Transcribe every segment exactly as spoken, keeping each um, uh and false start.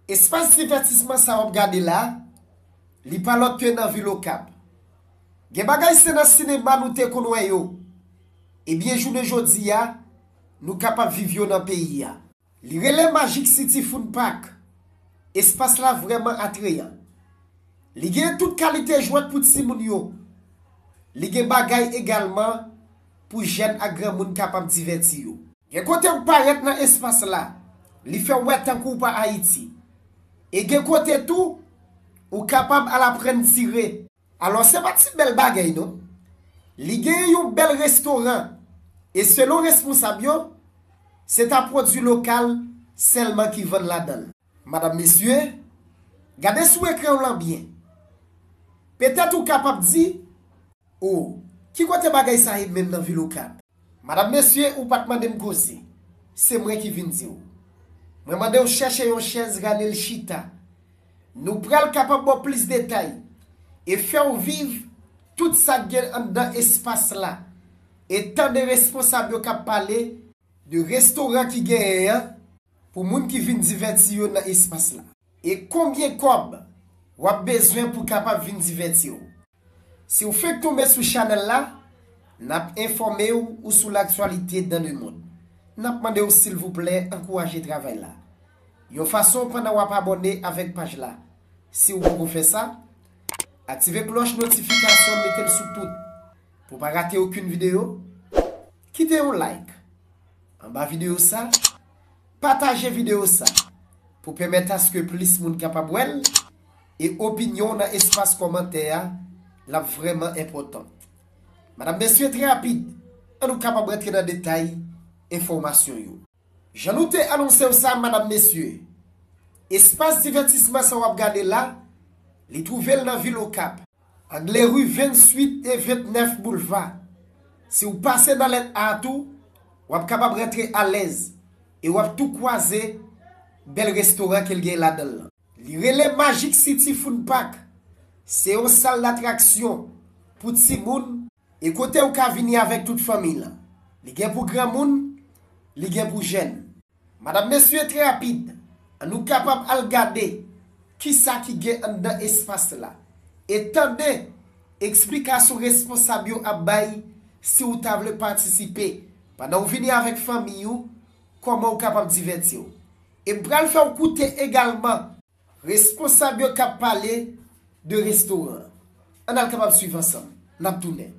Espas divètisman sa w ap gade la, li pa lòt ke nan vil Okap. Gen bagay se nan sinema nou te konn wè yo. Ebyen, jounen jodi a, nou kapab viv yo nan peyi a. Li rele Magic City Fun Park. Espas la vrèman atreyan. Li gen tout kalite jwèt pou timoun yo. Li gen bagay egalman pou jèn ak granmoun kapab divèti yo. Gen kote ou parèt nan espas la, li fè w wè tankou w pa Ayiti. E gen kote tou, ou kapab al aprann tire. Alò, se pa ti bèl bagay non. Li gen yon bèl restoran. E selon responsab yo, se ta pwodui lokal sèlman ki vann ladan l. Madanm, mesye, gade sou ekran w lan byen. Petèt ou kapab di, "O, ki kote bagay sa ye menm nan vil Okap?" Madanm, mesye, ou pa t mande m koze. Se mwen ki vin di w. Mwen mande w chèche yon chèz rale l chita. Nou pral kapab ba w plis detay e fè w viv tout sa k gen anndan espas la. E tande responsab yo k ap pale de restoran ki genyen an pou moun ki vin divèti yo nan espas la. E konbyen kòb w ap bezwen pou kapab vin divèti w? Si w fenk tonbe sou chanèl la, n ap enfòme w ou sou laktyalite dans le monde. N ap mande w silvouplè ankouraje travay la yon fason pandan w ap abòne avèk paj la. Si w poko fè sa, aktive klòch notifikasyon, mete l sou tout pou w pa rate okenn videyo. Kite yon like anba videyo sa, pataje videyo sa pou pèmèt aske plis moun kapab wè l, e opinyon w nan espas kòmantè a, l ap vrèman enpòtan. Madanm, mesye, trè rapid, an nou kapab rantre nan detay enfòmasyon yo. Jan nou te anonse w sa, madanm, mesye, espas divètisman sa w ap gade la, li twouve l nan vil Okap. Angle ri venntuit e vennèf Boulva. Si w pase nan lèt A tou, w ap kapab rantre alèz e w ap tou kwaze bèl restoran ke l gen ladan l lan. Li rele Magic City Fun Park. Se yon sal datraksyon pou timoun e kote ou ka vini avèk tout fanmi lan. Li gen pou granmoun, li gen pou jèn. Madanm, mesye, trè rapid, an nou kapab al gade kisa ki gen anndan espas la e tande eksplikasyon responsab yo ap bay si w ta vle patisipe pandan w vini avèk fanmi w, kòman w kapab divèti w. E m pral fè w koute egalman responsab yo k ap pale de restoran an. Ann al kapab swiv ansanm. N ap tounen.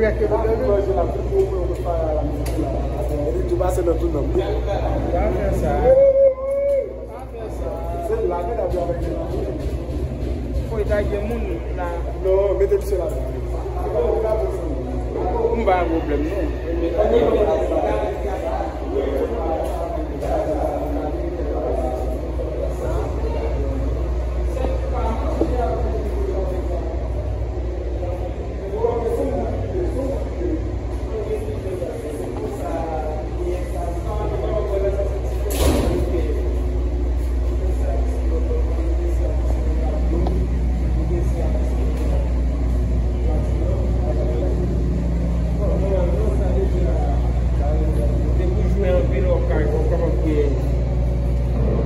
Manje la, tout moun pou yo pa la mizik la. Epi tou pase nan tout nonm. Pa fè sa. Pa fè sa. Se la, men la, fò y ta gen moun la. Non, mete misye la. M pa gen pwoblèm, non. Depi w jwe anpil òkaj, w ap kapab gen,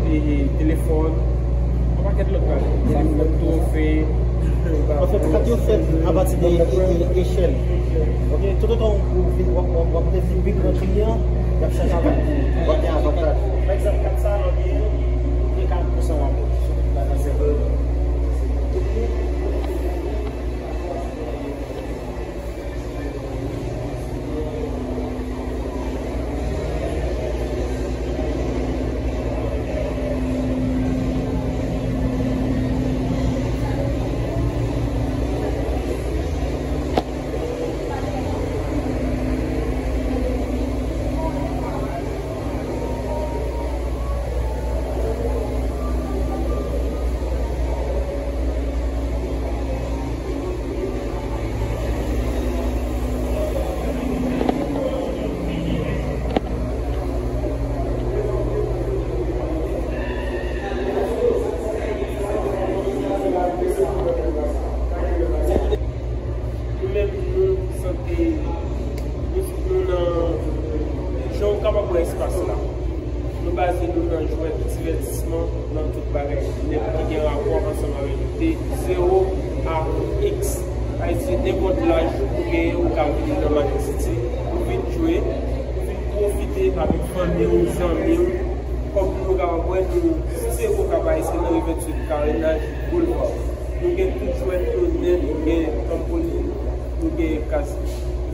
e, telefòn, yon pakèt lòt bagay. Telefòn, twofe. Anfèt, kat yo fèt apati de, e, e, echèl. Ok, toutotan w, w vin, w ap, w ap, w ap devni pi gran kliyan, y ap chanje avè w. W ap gen avantaj. Pa egzanp, kat sa a, l ap gen, gen karant pou san rabò. Sou tout la, sa se vre. Nou menm, nou sante, nou, nou nan, jan w kapab wè espas la. Nou baze nou nan jwèt, divètisman, nan tout bagay. Nèg ki gen rapò ansanm avèk de zewo a X. Sa vle di, nenpòt laj ou genyen, ou ka vin nan Magic City, ou vin jwe, ou vin pwofite avèk fanmi w, zanmi w. Kòm nou kapab wè, nou site Okap Ayisyen nan ri venntuit Karenaj Boulevard. Nou gen tout jwèt yo nèt, nou gen tranpolin, nou gen kaz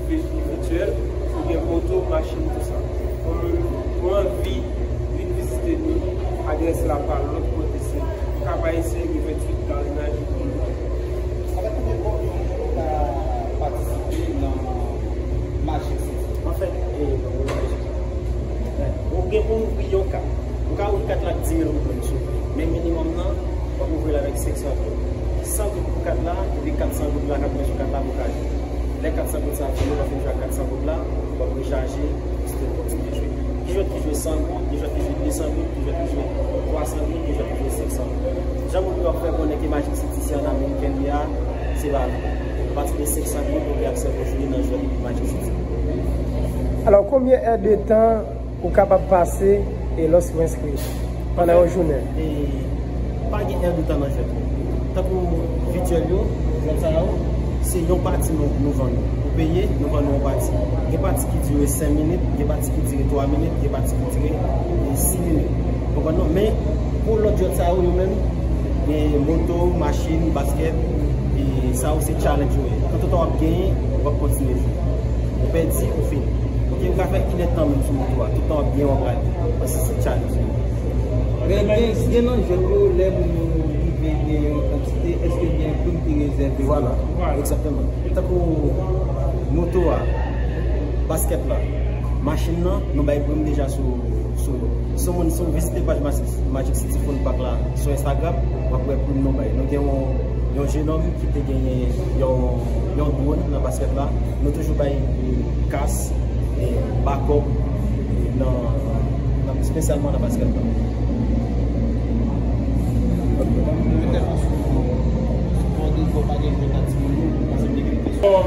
vi-, vityèl, nou gen moto, machin, tout sa. Kòm ou anvi vin vizite nou, adrès la pa lòt kote, se Okap Ayisyen, ri venntuit Karenaj Boulevard. Avèk konbyen moun ki ka patisipe nan Magic City? Anfèt, e, ou gen pou ouvri yon kat. Ou ka ouvri kat la ak di mil goud menm si w vle. Men minimòm nan, w ap ouvri l avèk senk san goud. San goud pou kat la, epi kat san goud la k ap gen sou kat la pou ka jwe. Lè kat san goud sa a fini, w ap fin jwe ak kat san goud la, w ap rechaje, pou w kontinye jwe. Gen jwèt ki jwe san goud, gen jwèt ki jwe de san goud, gen jwèt ki jwe twa san goud, gen jwèt ki jwe senk san goud. Jan moun yo ap fè konnen ke Magic City se an Ameriken li a, se pa vre. Apati de senk san goud, ou gen aksè pou jwe nan jwèt Magic City. Alò, konbyen è de tan ou kapab pase e lòske w enskri pandan yon jounen? E pa gen è de tan nan jwèt yo. Tankou vityèl yo, jwèt sa yo, se yon pati nou, nou vann. Ou peye, nou vann yon pati. Gen pati ki dire senk minit, gen pati ki dire twa minit, gen pati ki dire, e, sis minit. Ou konprann non? Men, pou lòt jwèt sa yo, yo menm, gen moto, machin, baskèt, e sa yo se challenge yo ye. Toutotan w ap genyen, w ap kontinye jwe. Ou pèdi, ou fini. Ok, ou ka fè inèdtan menm sou moto a. Toutan w ap genyen, w ap rale. Paske se challenge. Gen, gen, gen nan jwèt yo, lè moun yo rive gen yon kantite, èske gen prim ki rezève? Vwala, egzakteman. Tankou moto a, baskèt la, machin nan, nou bay prim deja sou, sou yo. Si w moun, si w vizite paj Magic, Magic City Fun Park la sou Instagram, w ap wè prim nou bay. Nou gen yon, yon jenòm ki te genyen yon, yon drone nan baskèt la. Nou toujou bay, e, kas, e, bakòp, e, nan, nan, espesyalman nan baskèt la. Bon,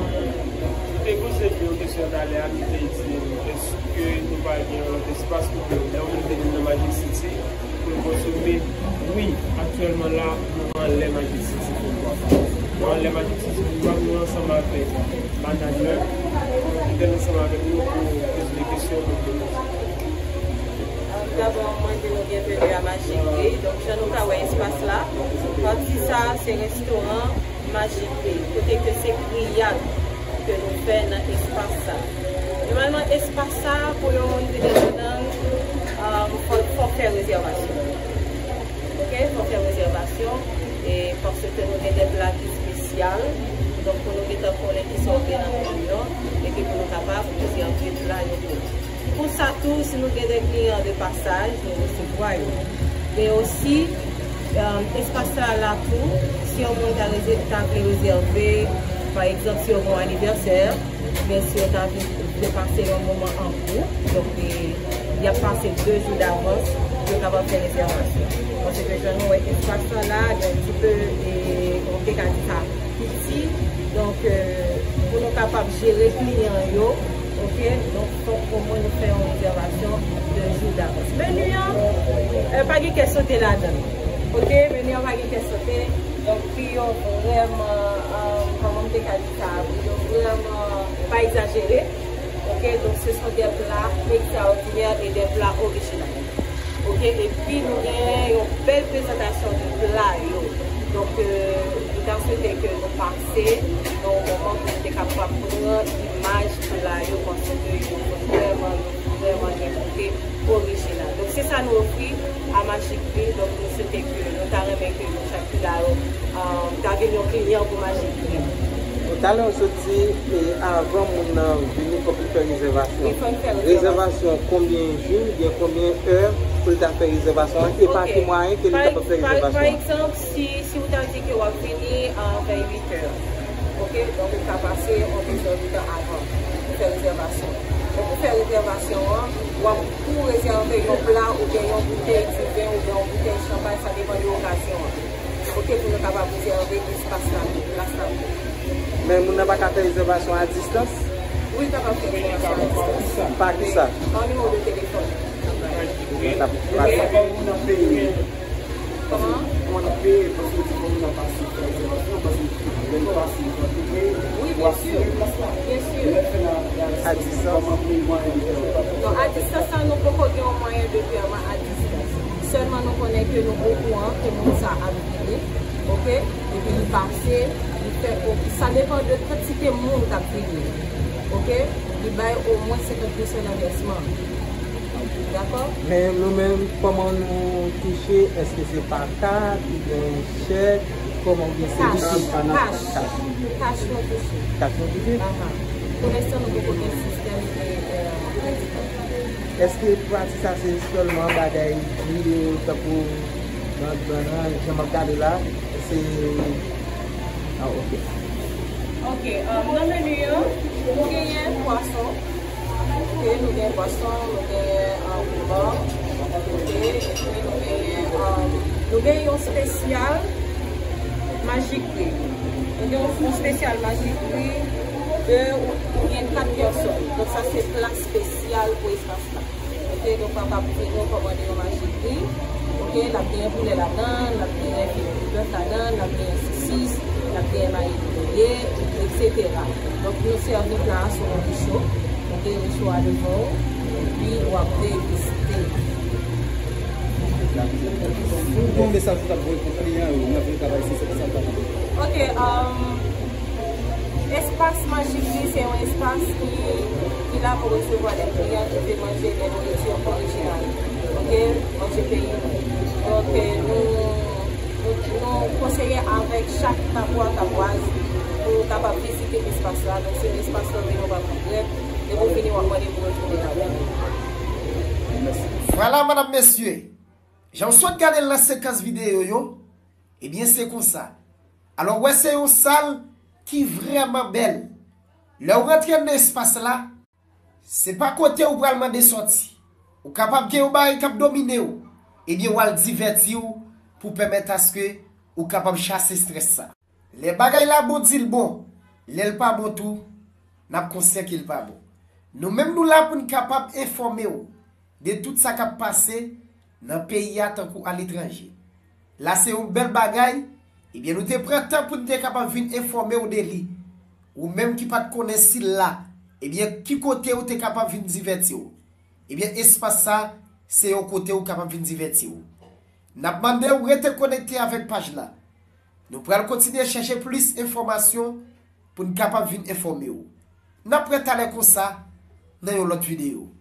te poze m yon kesyon talè a, m te di, èske nou pa gen yon lòt espas kote lè yon moun vini nan Magic City, pou l konsome. Wi, aktyèlman la, nou anlè Magic City Fun Park. Nou anlè Magic City Fun Park, nou ansanm avèk manadjè ki te ansanm avèk nou pou plis de kesyon nou te poze. Dabò, m mande nou byenveni a Magic Bay. Donk, jan nou ka wè espas la, pati sa a se restoran Magic Bay, kote ke se griyad. ke nou fè nan espas sa. Nòmalman, espas sa, pou yon moun vin ladan l, um, fò, fò fè rezèvasyon. Oke? Fò fè rezèvasyon, e paske nou gen de pla ki espesyal, donk pou nou gentan konnen kisa w gen nan meni w, epi pou nou kapab rezève pla yo pou ou. Pou sa tou, si nou gen de kliyan de pasaj, nou resevwa yo. Men osi, um, espas sa la tou, si yon moun ta reze-, ta vle rezève, pa egzanp, si yo gen yon anivèsè, men si yo ta vle, vle pase yon moman an gwoup, donk, e, y ap pase de jou davans pou yo kapab fè rezèvasyon. Paske jan nou wè espas sa la, li yon ti pe, e, nou te ka di sa, piti. Donk, e, pou nou kapab jere kliyan yo, oke, donk, fòk omwen nou fè yon rezèvasyon de jou davans. Meni an, e, pa gen kè sote ladan l. Oke, meni an pa gen kè sote. Donk, pri yo vrèman, e, kòman m te ka di sa, pri yo vrèman pa egzajere. Oke, donk, ce sont des plats extraordinaires et des plats originaux. Oke, epi nou gen yon bèl prezantasyon de pla yo. Donk, e, nou ta swete ke nou pase nan yon moman pou nou te kapab pran imaj pla yo, paske yo vrèman, yo vrèman gen kote orijinal. Donk, se sa nou ofri a Magic Grill. Donk, nou swete ke nou ta renmen ke nou chak ki la yo, e, ta vin yon kliyan pou Magic Grill. Bon, talè w sot di, e, avan moun nan vini, fòk li fè rezèvasyon. Wi, fòk li fè rezèvasyon. Rezèvasyon konbyen jou, oubyen konbyen è pou l ta fè rezèvasyon an, e pa ki mwayen ke li kapab fè rezèvasyon an? Pa egzanp, si, si w ta di ke w ap vini, e, vè uit è, oke? Donk, ou ka pase yon pezò de tan avan pou fè rezèvasyon. Donk, pou fè rezèvasyon an, w ap tou rezève yon pla oubyen yon boutèy diven oubyen yon boutèy chanpay, sa depann de okazyon an. Oke, pou nou kapab rezève espas la tou, plas la tou. Men moun nan pa ka fè rezèvasyon a distans? Wi, l kapab fè rezèvasyon a distans. Pa ki sa? Pa nimewo de telefòn. Kòman? Wi, byen si. Byen si. A distans? Non, a distans la, nou poko gen yon mwayen de pèman a distans. Sèlman nou konnen ke nou okouran ke moun sa ap vini, oke? Epi li pase, li fè, sa depann de kantite moun k ap vini, oke? Li bay omwen senkant pousan nan vèsman. Dakò? Men nou menm, kòman nou touche? Èske se pa kat, oubyen chèk? Kòman, oubyen se likid? Kach. Kach. Kach nou touche. Kach nou touche? Aha. Pou lenstan, nou poko gen sistèm de, e, kredi. Èske pati sa se sèlman bagay griye tankou nan, nan, nan jan m ap gade la? Se, a, oke. Oke, um, nan meni an, nou genyen pwason. Oke, nou gen pwason, nou gen, um, pòk. Oke, epi nou gen, um, nou gen yon espesyal Magic Grill. Nou gen yon, yon espesyal Magic Grill de ou, oubyen kat pèsòn. Donk, sa se pla espesyal pou espas la. Oke, donk, w kapab vini, w kòmande yon Magic Grill. Oke, l ap genyen poulè ladan l, l ap genyen fil bèf ladan l, l ap genyen sosis, l ap genyen mayi griye, etsetera. Donk, nou sèvi pla a sou yon recho. Oke, recho a devan w, epi w ap degiste. Yon mesaj ou t ap voye pou kliyan yo, nan vin travay isit, se pou sa l pa nan. Oke, um, espas Magic Grill se yon espas ki, ki la pou resevwa de kliyan ki vle manje de nouriti orijinal. Oke, manje peyi nou. Donk, e, nou, nou, nou konseye avèk chak Kabwa, Kabwaz pou kapab vizite espas la. Donk, se yon espas kote nou pa regrèt. Depi w vini, w ap mande pou retounen ladan. Vwala, medam, mesye, jan w sot gade l nan sekans videyo yo, ebyen, se konsa. Alò, w wè, se yon sal ki vrèman bèl. Lè w rantre nan espas la, se pa kote ou pral mande sòti. Ou kapab gen yon bagay k ap domine w, ebyen, w al divèti w pou pèmèt aske ou kapab chase estrès sa. Lè bagay la bon, di l bon. Lè l pa bon tou, n ap konsyan ke l pa bon. Nou menm, nou la pou n kapab enfòme w de tout sa k ap pase nan peyi a tankou aletranje. La se yon bèl bagay, ebyen, nou te pran tan pou n te kapab vin enfòme w de li. Ou menm ki pa t konnen si l la, ebyen, ki kote ou te kapab vin divèti w? Ebyen, espas sa, se yon kote ou kapab vin divèti w. N ap mande w rete konekte avèk paj la. Nou pral kontinye chèche plis enfòmasyon pou n kapab vin enfòme w. N ap wè talè konsa nan yon lòt videyo.